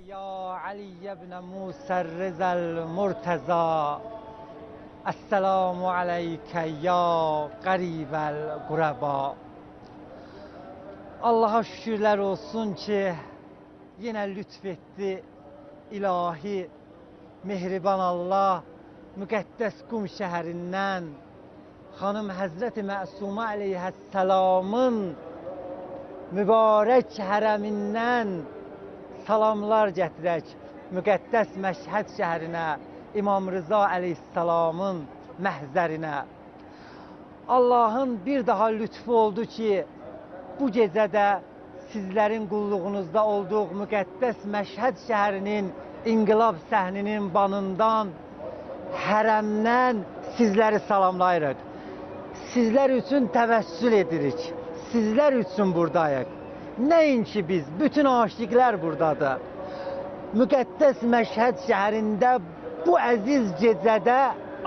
Ya Ali ibn Musa Rıza'l Murtaza. Esselamu aleyke ya qaribəl quraba. Allaha şükürlər olsun ki, yenə lütf etdi ilahi mehriban Allah müqəddəs Qum şəhərindən xanım Həzrəti Məsumə əleyhəssalamın mübarək hərəmindən salamlar gətirək müqəddəs Məşhəd şəhərinə, İmam Rıza əleyhissalamın məhzərinə. Allahın bir daha lütfu oldu ki, bu gecə də sizlərin qulluğunuzda olduğu müqəddəs Məşhəd şəhərinin İnqilab səhninin banından, hərəmdən sizləri salamlayırıq. Sizlər üçün təvəssül edirik. Sizlər üçün buradayıq. Nəinki biz, bütün aşiqlər buradadır. Müqəddəs Məşhəd şəhərində bu əziz gecədə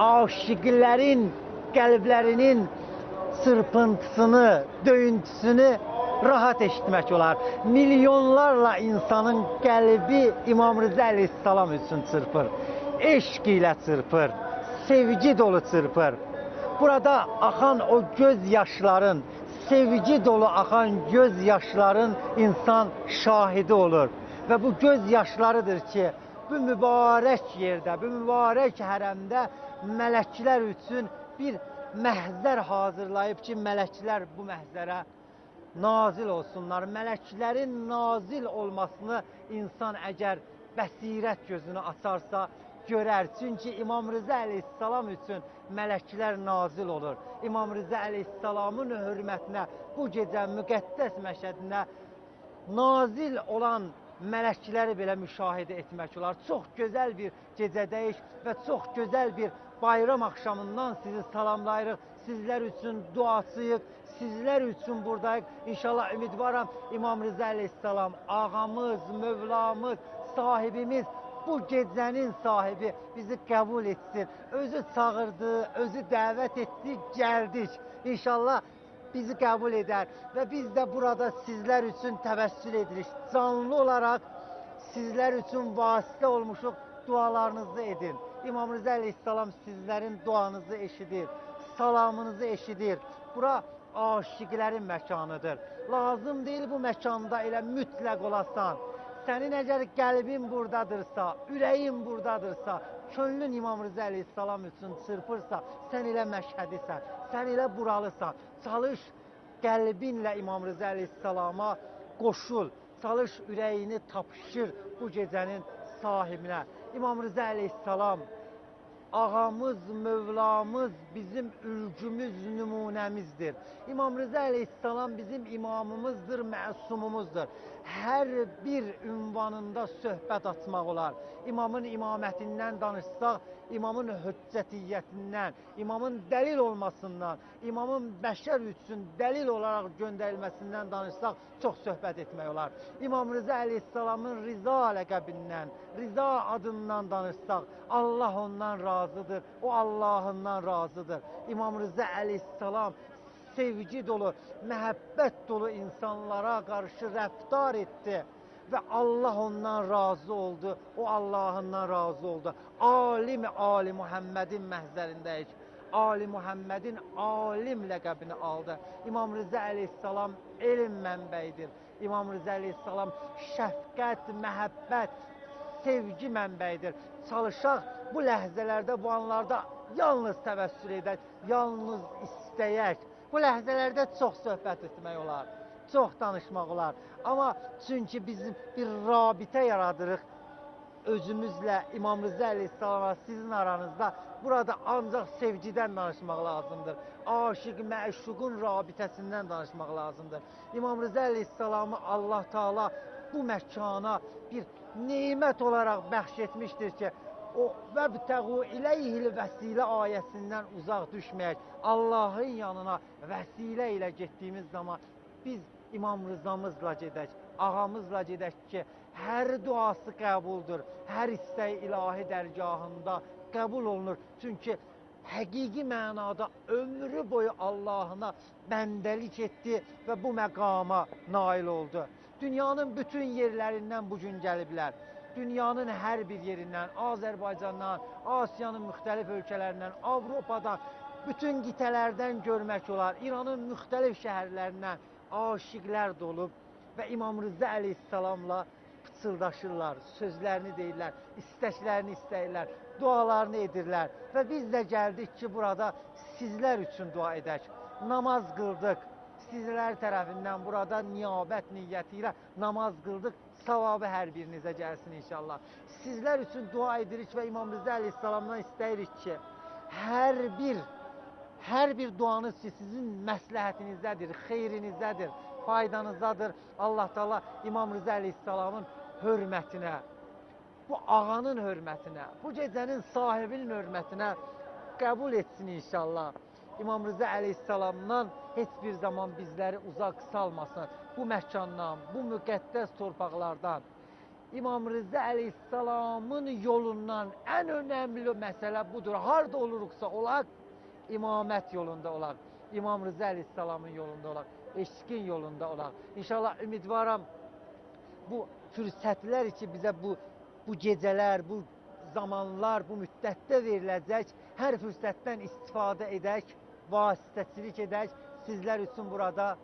aşiqlərin qəlblərinin çırpıntısını, döyüntüsünü rahat eşitmək olar. Milyonlarla insanın qəlbi İmam Rıza əleyhissalam üçün çırpır. Eşq ilə çırpır, sevgi dolu çırpır. Burada axan o göz yaşların, sevgi dolu axan göz yaşların insan şahidi olur. Və bu göz yaşlarıdır ki, bu mübarək yerdə, bu mübarək hərəmdə mələklər üçün bir məhzər hazırlayıb ki, mələklər bu məhzərə nazil olsunlar. Mələklərin nazil olmasını insan əgər bəsirət gözünü açarsa görər. Çünki İmam Rıza əleyhissalam üçün mələklər nazil olur. İmam Rıza əleyhissalamın hörmətinə bu gecə müqəddəs Məşhədinə nazil olan mələkləri belə müşahidə etmək olar. Çox gözəl bir gecədəyik və çox gözəl bir bayram axşamından sizi salamlayırıq. Sizlər üçün duacıyıq, sizlər üçün buradayıq. İnşallah ümidvaram İmam Rıza əleyhissalam ağamız, mövlamız, sahibimiz, bu gecənin sahibi bizi qəbul etsin. Özü çağırdı, özü dəvət etdi, gəldik. İnşallah bizi qəbul edər və biz də burada sizlər üçün təvəssül edirik. Canlı olaraq sizlər üçün vasitə olmuşuq, dualarınızı edin. İmam Rıza əleyhissalam sizlərin duanızı eşidir, salamınızı eşidir. Bura aşiqlərin məkanıdır. Lazım deyil bu məkanda elə mütləq olasan. Sənin əgər qəlbin buradadırsa, ürəyin buradadırsa, könlün İmam Rıza əleyhissalam üçün çırpırsa, sən elə Məşhədisən, sən elə buralısan. Çalış qəlbinlə İmam Rıza əleyhissalama qoşul, çalış ürəyini tapşır bu gecənin sahibinə. İmam Rıza əleyhissalam ağamız, mövlamız, bizim ülgümüz, nümunəmizdir. İmam Rıza əleyhissalam bizim imamımızdır, məsumumuzdur. Hər bir ünvanında söhbət açmaq olar. İmamın imamətindən danışsaq, imamın hüccətiyyətindən, imamın dəlil olmasından, imamın bəşər üçün dəlil olaraq göndərilməsindən danışsaq, çox söhbət etmək olar. İmam Rıza əleyhissalamın Rıza ləqəbindən, Rıza adından danışsaq, Allah ondan razıdır, o Allahından razıdır. İmam Rıza əleyhissalam sevgi dolu, məhəbbət dolu insanlara qarşı rəftar etdi və Allah ondan razı oldu, o Allahından razı oldu. Alim Ali Muhammedin məhzərindəyik. Ali Muhammedin alim ləqəbini aldı. İmam Rıza əleyhissalam elm mənbəyidir. İmam Rıza əleyhissalam şəfqət, məhəbbət, sevgi mənbəyidir. Çalışaq bu ləhzələrdə, bu anlarda yalnız təvəssül edək, yalnız istəyək. Bu ləhzələrdə çox söhbət etmək olar, çox danışmaq olar. Amma çünki bizim bir rabitə yaradırıq özümüzlə, İmam Rıza əleyhissalamla sizin aranızda. Burada ancaq sevgidən danışmaq lazımdır. Aşiq məşuqun rabitəsindən danışmaq lazımdır. İmam Rıza əleyhissalamı Allah Taala bu məkana bir nemət olaraq bəxş etmişdir ki, o vəbtəğu iləyhil vəsilə ayəsindən uzaq düşməyək. Allahın yanına vəsilə ilə getdiyimiz zaman biz İmam Rızamızla gedək, ağamızla gedək ki, hər duası qəbuldur, hər istəyi ilahi dərgahında qəbul olunur. Çünki həqiqi mənada ömrü boyu Allahına bəndəlik etdi və bu məqama nail oldu. Dünyanın bütün yerlərindən bu gün gəliblər. Dünyanın hər bir yerindən, Azərbaycandan, Asiyanın müxtəlif ölkələrindən, Avropadan, bütün qitələrdən görmək olar. İranın müxtəlif şəhərlərindən aşiqlər dolub və İmam Rıza əleyhissalamla pıçıldaşırlar, sözlərini deyirlər, istəklərini istəyirlər, dualarını edirlər. Və biz də gəldik ki, burada sizlər üçün dua edək. Namaz qıldıq. Sizlər tərəfindən burada niyabət niyyəti ilə namaz qıldıq. Savabı hər birinizə gəlsin inşallah. Sizlər üçün dua edirik və İmam Rıza əleyhissalamdan istəyirik ki, hər bir duanız ki, sizin məsləhətinizdədir, xeyrinizdədir, faydanızdadır. Allah Teala İmam Rıza əleyhissalamın hörmətinə, bu ağanın hörmətinə, bu gecənin sahibinin hörmətinə qəbul etsin inşallah. İmam Rıza əleyhissalamdan heç bir zaman bizləri uzaq salmasın. Bu məkandan, bu müqəddəs torpaqlardan, İmam Rıza əleyhissalamın yolundan ən önəmli məsələ budur. Harda oluruqsa olaq, imamət yolunda olaq, İmam Rıza əleyhissalamın yolunda olaq, eşqin yolunda olaq. İnşallah ümidvaram bu fürsətlər ki, bizə bu gecələr, bu zamanlar, bu müddətdə veriləcək, hər fürsətdən istifadə edək, vasitəçilik edək, sizlər üçün burada